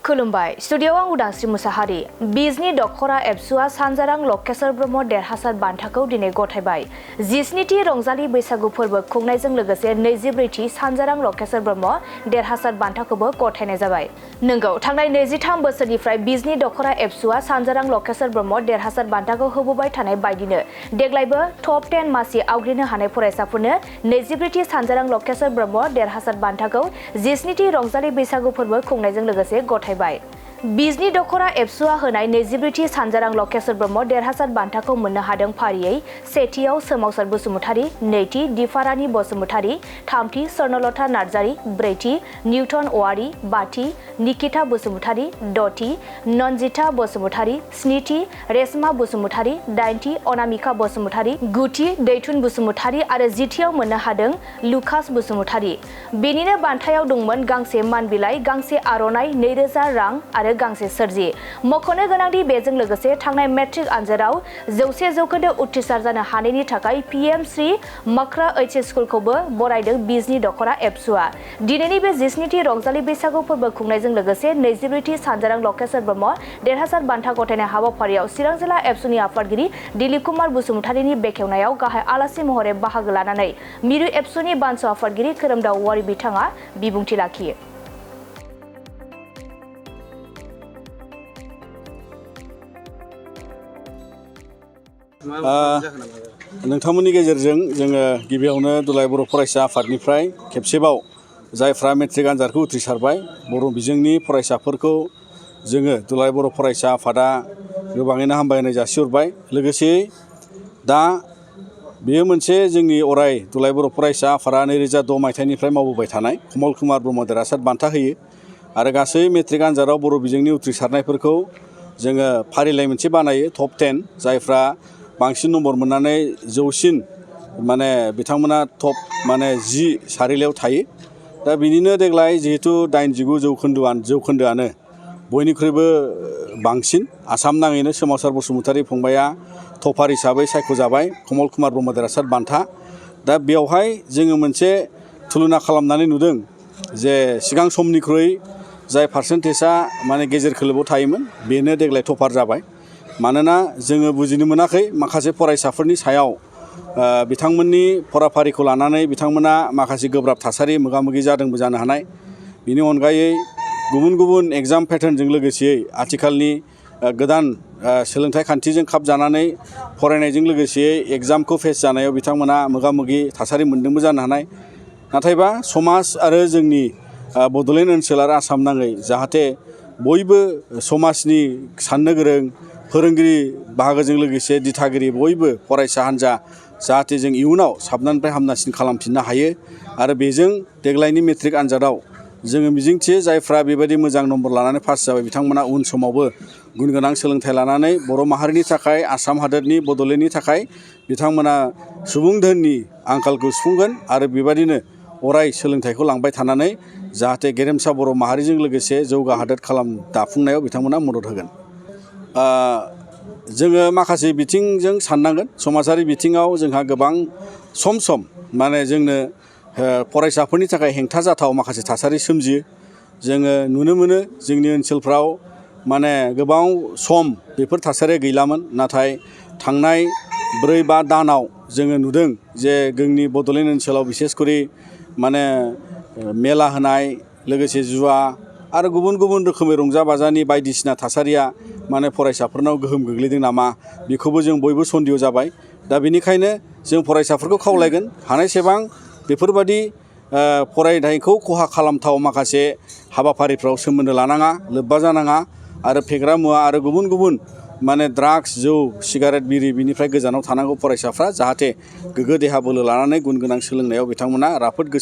खुलुमबाय स्टुडियोआव आं उदांस्रि मुसाहारि बिजनि दखरा एबसुआ सानजारां लकेश्वर ब्रह्म देरहासार बान्थाखौ दिनै गथायबाय 17थि रंजालि बैसागु फोरबो खुंनायजों लोगोसे 24थि सानजारां लकेश्वर ब्रह्म देरहासार बान्थाखौबो गथायनाय जाबाय। नंगौ थांनाय 23 बोसोरनिफ्राय बिजनि दखरा एबसुआ सानजारां लकेश्वर ब्रह्म देरहासार बान्थाखौ होबोबाय थानाय बायदिनो देग्लायबो टप 10 मासि आवग्रिनो हानाय फरायसाफोरनो 24थि सानजारां लकेश्वर ब्रह्म देरहासार बान्थाखौ 17थि रंजालि बैसागु फोरबो खुंनायजों लोगोसे गथायबाय। बिजनि दखरा एबसुआ होनाय 24थि सानजारां लकेश्वर ब्रह्म देरहासार बान्थाखौ मोननो हादों फारियै सेथियाव सोमावसार बसुमतारी, नैथि दिफारानी बसुमतारी, थामथि स्वर्णलता नार्जारी, ब्रैथि निउटन औवारी, बाथि निकिता बसुमतारी, दथि नन्जिता बसुमतारी, स्निथि रेशमा बसुमतारी, दाइनथि अनामिका बसुमतारी, गुथि दैथुन बसुमतारी आरो जिथियाव मोननो हादों लुकास बसुमतारी। बेनिनो बान्थायाव दंमोन गांसे मानबिलाइ, गांसे आर'नाइ, 2000 रां आरो गांसे सोरजि। मख'नो गोनांदि बेजों लोगोसे थांनाय मेट्रिक आनजादाव 100% उथ्रिसार जानो हानायनि थाखाय PM श्री मक्रा HS स्कुलखौबो बरायदों बिजनि दखरा एबसुआ। दिनैनि बे 17थि रंजालि बैसागु फोरबो खुंनायजों लोगोसे 24थि सानजारां लकेश्वर ब्रह्म देरहासार बान्था गथायनाय हाबाफारियाव चिरां जिल्ला एबसुनि आफादगिरि दिलीप कुमार बसुमतारीनि बेखेवनायाव गाहाय आलासि महरै बाहागो लानानै मिरु एबसुनि बानसु आफादगिरि खोरोमदाव औवारी बिथाङा बिबुंथि लाखियो। नोंथांमोननि गेजेरजों जोङो गिबियावनो दुलाराय बर' फरायसा आफादनिफ्राय खेबसेबाव जायफ्रा मेट्रिक आनजादखौ उथ्रिसारबाय बर' बिजोंनि फरायसाफोरखौ जोङो दुलाराय बर' फरायसा आफादा गोबाङैनो हामबायहोनाय जासिहरबाय। लोगोसे दा बेयो मोनसे जोंनि अराय दुलाराय बर' फरायसा आफादा 2006 मायथाइनिफ्राय मावबोबाय थानाय कमल कुमार ब्रह्म देरहासार बान्था होयो आरो गासै मेट्रिक आनजादाव बर' बिजोंनि उथ्रिसारनायफोरखौ जोङो फारिलाइ मोनसे बानायो टप 10 जायफ्रा बांसिन नम्बर मोननानै जौसिन बिथांमोना टप 10 सारिलायाव थायो। दा बिनिनो देग्लाय जिहेतु 89 जौखोन्दोआनो बयनिख्रुइबो बांसिन आसाम नाङैनो सोमावसार बसुमतारी फंबाया टपार हिसाबै सायख'जाबाय कमल कुमार ब्रह्म देरहासार बान्था। दा बेवहाय जोङो मोनसे तुलना खालामनानै नुदों जे सिगां समनिख्रुइ जाय पार्सेन्टेजआ गेजेर खोलोबाव थायोमोन बेनो देग्लाय टपार जाबाय। मानोना जोङो बुजिनो मोनाखै माखासे फरायसाफोरनि सायाव बिथांमोननि फराफारिखौ लानानै बिथांमोना माखासे गोब्राब थासारि मोगा-मोगि जादोंबो जानो हानाय। बिनि अनगायै गुबुन गुबुन एग्जाम पेटार्नजों लोगोसेयै आथिखालनि गोदान सोलोंथाइ खान्थिजों खाब जानानै फरायनायजों लोगोसेयै एग्जामखौ फेस जानायाव बिथांमोना मोगा-मोगि थासारि मोनदोंबो जानो हानाय। नाथायबा समाज आरो जोंनि बड'लेण्ड ओनसोल आरो आसाम नाङै जाहाथे बयबो समाजनि साननो गोरों फोरोंगिरि बाहागोजों लोगोसे दिथागिरि बयबो फरायसा हान्जा जाहाथे जों इयुनाव साबनानिफ्राय हामनासिन खालामफिननो हायो आरो बेजों देग्लायनि मेट्रिक आनजादाव जोङो मिजिंथियो जायफ्रा बेबायदि मोजां नम्बर लानानै पास जाबाय बिथांमोना उन समावबो गुन गोनां सोलोंथाइ लानानै बर' माहारिनि थाखाय आसाम हादोरनि बड'लेण्डनि थाखाय बिथांमोना सुबुं धोननि आंखालखौ सुफुंगोन आरो बेबायदिनो अराय सोलोंथाइखौ लांबाय थानानै जाहाथे गेरेमसा बर' माहारिजों लोगोसे जौगा हादोर दाफुंनायाव बिथांमोना मदद होगोन। जोङो माखासे बिथिंजों साननांगोन समाजारि बिथिङाव जोंहा गोबां सम जोंनो फरायसाफोरनि थाखाय हेंथा जाथाव माखासे थासारि सोमजियो। जोङो नुनो मोनो जोंनि ओनसोलफ्राव गोबां सम बेफोर थासारिया गैलामोन। नाथाय थांनाय 4-5 दानाव जोङो नुदों जे जोंनि बड'लेण्ड ओनसोलाव बिसेसकरि मेला होनाय लोगोसे जुवा आरो गुबुन गुबुन रोखोमै रंजा बाजानि बायदिसिना थासारिया फरायसाफोरनाव गोहोम गोग्लैदों नामा बेखौबो जों बयबो सन्देह जाबाय। दा बेनिखायनो जों फरायसाफोरखौ खावलायगोन हानायसेबां बेफोरबादि फरायनायखौ खहा खालामथाव माखासे हाबाफारिफ्राव सोमोन्दो लानाङा, लोब्बा जानाङा आरो फेग्रा मुवा आरो गुबुन गुबुन ड्राग्स, जौ, सिगारेट, बिरि बिनिफ्राय गोजानाव थानांगौ फरायसाफ्रा जाहाथे गोग्गो देहा बोलो लानानै गुन गोनां सोलोंनायाव बिथांमोना राफोद गोसो